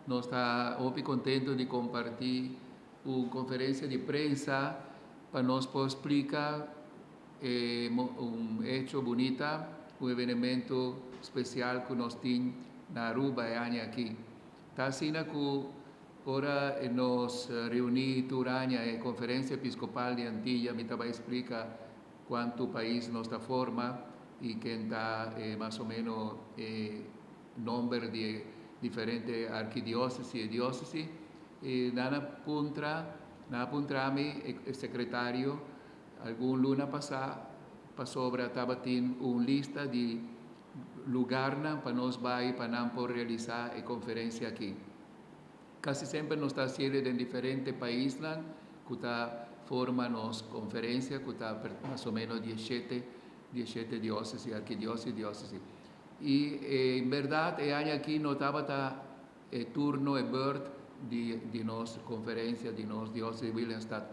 Nos ta hopi contento di comparti un conferencia di prensa pa nos por splica un hecho bunita, un evenemento special cu nos tin na Aruba e aña aki. Ta asina cu ora nos reuni tur aña e Conferencia Episcopal di Antiya, mi ta bay splica cuanto pais nos ta forma y ken ta mas o menos e nomber di e diferente arkidiócesis y diócesis. Y nan a puntra, nan a puntra mi, e secretario, algun luna pasa, pasobra tabatin un lista di lugarnan pa nos bay pa nan por realisa e conferencia aki. Casi semper nos ta haciele den diferente paisnan cu ta forma nos conferencia, cu ta mas o menos 17, 17 diócesis, arkidiócesis, diócesis. Y en berdad e aña aki no tabata e turno, e beurt di nos conferencia, di nos diócesis Willemstad.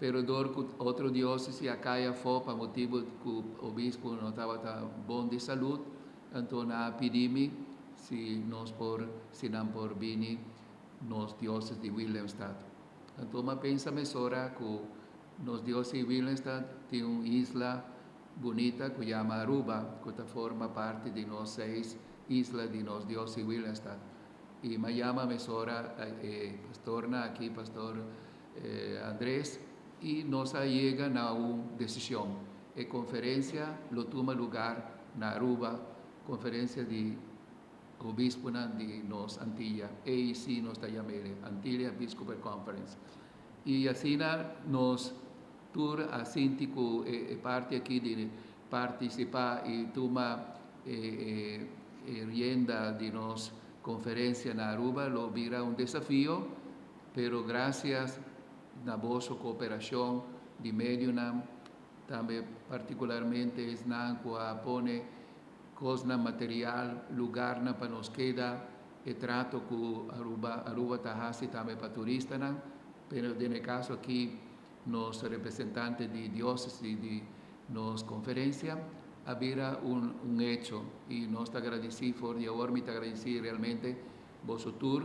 Pero door cu otro diócesis a cay afo pa motibo cu obispo no tabata bon di salud, anto nan a pidi mi si nos por, si nan por bini nos diócesis di Willemstad. Anto m'a pensa mesora cu nos diócesis Willemstad tin un isla bunita cu yama Aruba, cu ta forma parti di nos seis isla di nos diócesis Willemstad. Y m'a yama mesora e pastornan aki, pastor Andres, y nos a yega na un decision. E conferencia lo tuma lugar na Aruba, conferencia di obisponan di nos Antiya, AEC nos ta yam'e, Antillian Episcopal Conference. Y asina nos tur a sinti cu e parti aki di participa y tuma e rienda di nos conferencia na Aruba lo bira un desafio, pero gracias na boso cooperacion di medionan, tambe particularmente esnan cu a pone cosnan material, lugarnan pa nos keda, e trato cu Aruba ta haci tambe pa turistanan, pero den e caso aki nos representante di diócesis di nos conferencia a bira un hecho y nos ta agradeci. For di awor mi ta agradeci realmente boso tur,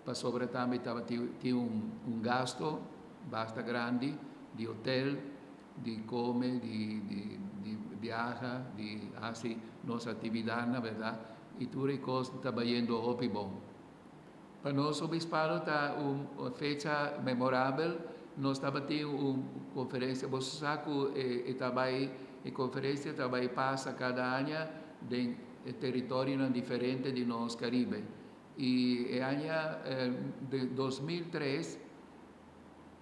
pasobra tambe tabatin un gasto basta grandi di hotel, di come, di viaha, di haci nos actividadnan, berdad, y tur e cos ta bayendo hopi bon. Pa nos obispado ta un fecha memorabel. Nos tabatin un conferencia, boso sa cu e tabay, e conferencia tabay pasa cada aña den territorionan diferente di nos Caribe. Y e aña di 2003,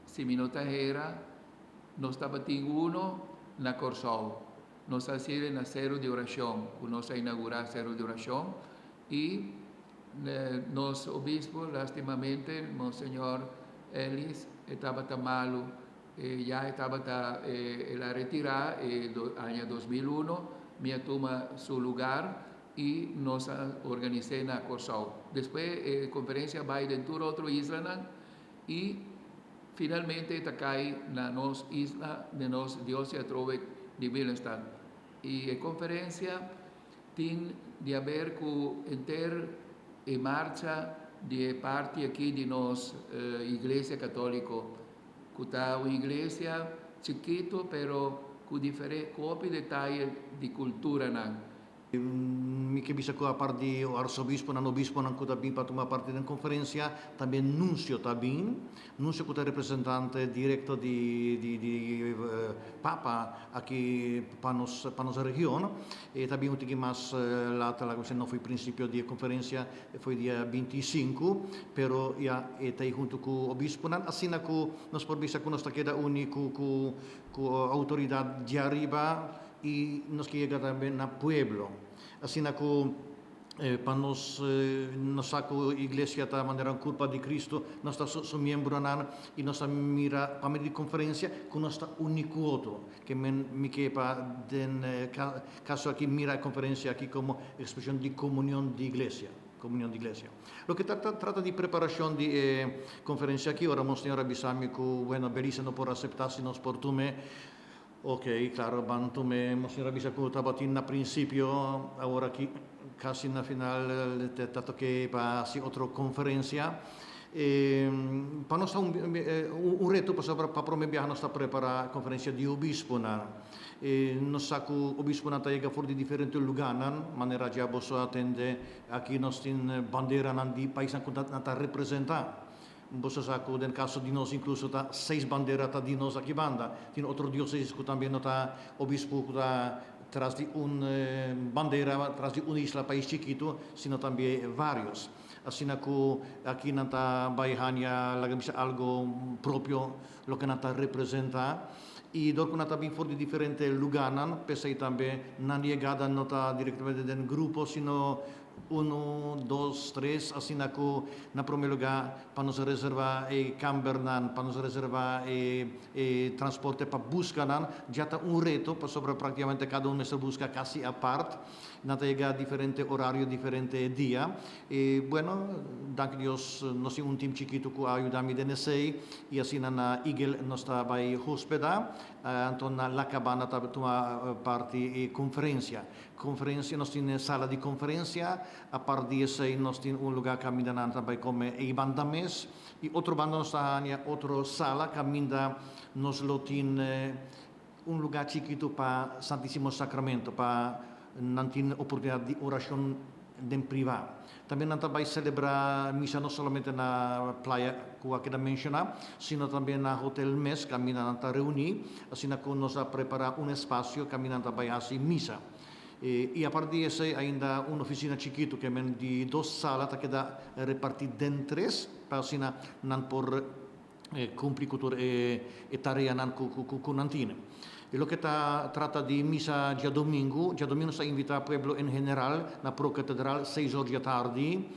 si mi no ta hera, nos tabatin uno na Corsou. Nos a haci'e na Cero di Oracion, cu nos a inaugura Cero di Oracion, y nos obispo, lastimamente, Monseñor Ellis, e tabata malo, ya e tabata, el a retira e aña 2001, mi a tuma su lugar y nos a organisa na Corsou. Despues e conferencia a bay den tur otro islanan y finalmente ta cay na nos isla, den nos diócesis atrobe di Willemstad. Y e conferencia tin di haber cu henter e marcha di e parti aki di nos Iglesia Catolico, cu ta un iglesia chikito pero cu cu hopi detaye di culturanan. Mi ke bisa ku apart di arzobisponan, obisponan ku ta bin pa tuma parti den konferensia, tambe nuncio ta bin. Nuncio ku ta representante direkto di Papa aki pa nos region. E ta bin un tiki mas laat, laga mi no foi prinsipio di e konferensia, foi dia 25, pero ya e ta huntu ku obisponan. Asina ku nos por bisa ku nos ta keda uni ku outoridat di ariba i nos ke yega tambe na pueblo. Asina ku pa nos, nos sa ku iglesia ta manera un kurpa di Kristu, nos ta su miembronan i nos ta mira pa medio di konferensia ku nos ta uni ku otro. Ke men mi ke pa den kaso aki mira e konferensia aki komo ekspreshon di komunion di iglesia. Komunion di iglesia. Loke ta trata di preparashon di e konferensia aki, ora Monseñor a bisa mi ku, bueno, Belize no por aseptá si nos por tum'é. Ok, klaro, ban tuma, Monseñor a bisa ku tabatin na prinsipio, awor aki kasi na final ta toka pa otro konferensia. Pa nos un reto pa promé biaha nos ta prepará konferensia di obisponan. Nos sa ku obisponan ta yega for di diferente lugánan, manera ya boso a tende, aki nos tin banderanan di paisnan ku nan ta representá. Boso sa ku den kaso di nos inkluso ta seis bandera ta di nos aki banda. Tin otro diósesis ku tambe no ta obispo ku ta tras di un bandera, tras di un isla, pais chikitu, sino tambe vários. Asina ku aki nan ta bai haña, laga bisa, algu propio loke nan ta representá. I dor ku nan ta bin for di diferente lugánan, p'esei tambe nan yegada no ta direktamente den grupo, sino un, dos, tres, asina ku na promé lugá pa nos reservá e kambernan, pa nos reservá e transporte pa buska nan, ya ta un reto, pasobra práktikamente kada un mester buska kasi apart, nan ta yega diferente orario, diferente dia. I bueno, danki Dios, nos tin un team chikitu ku a yuda mi den esei, i asina na Eagle nos ta bai hospedá, anto na La Cabana ta tuma parti e konferensia. Konferensia, nos tin sala di konferensia, aparte di esei nos tin un lugá kaminda nan ta bai kome ei banda mes, i otro banda nos ta otro sala kaminda nos lo tin un lugá chikitu pa Santísimo Sacramento, pa nan tin oportunidat di orashon den privá. Tambe nan ta bai selebrá misa no solamente na Playa ku a keda menshoná, sino tambe na hotel mes, kaminda nan ta reuní, asina ku nos a prepará un espasio kaminda nan ta bai hasi misa. I aparte di esei ainda un ofisina chikitu ke men di dos sala ta keda repartí den tres, pa asina nan por kumpli ku tur e tareanan ku nan tin. I loke ta trata di misa djadumingu, djadumingu nos ta invitá pueblo en general na Pro Katedral 6 or di atardi.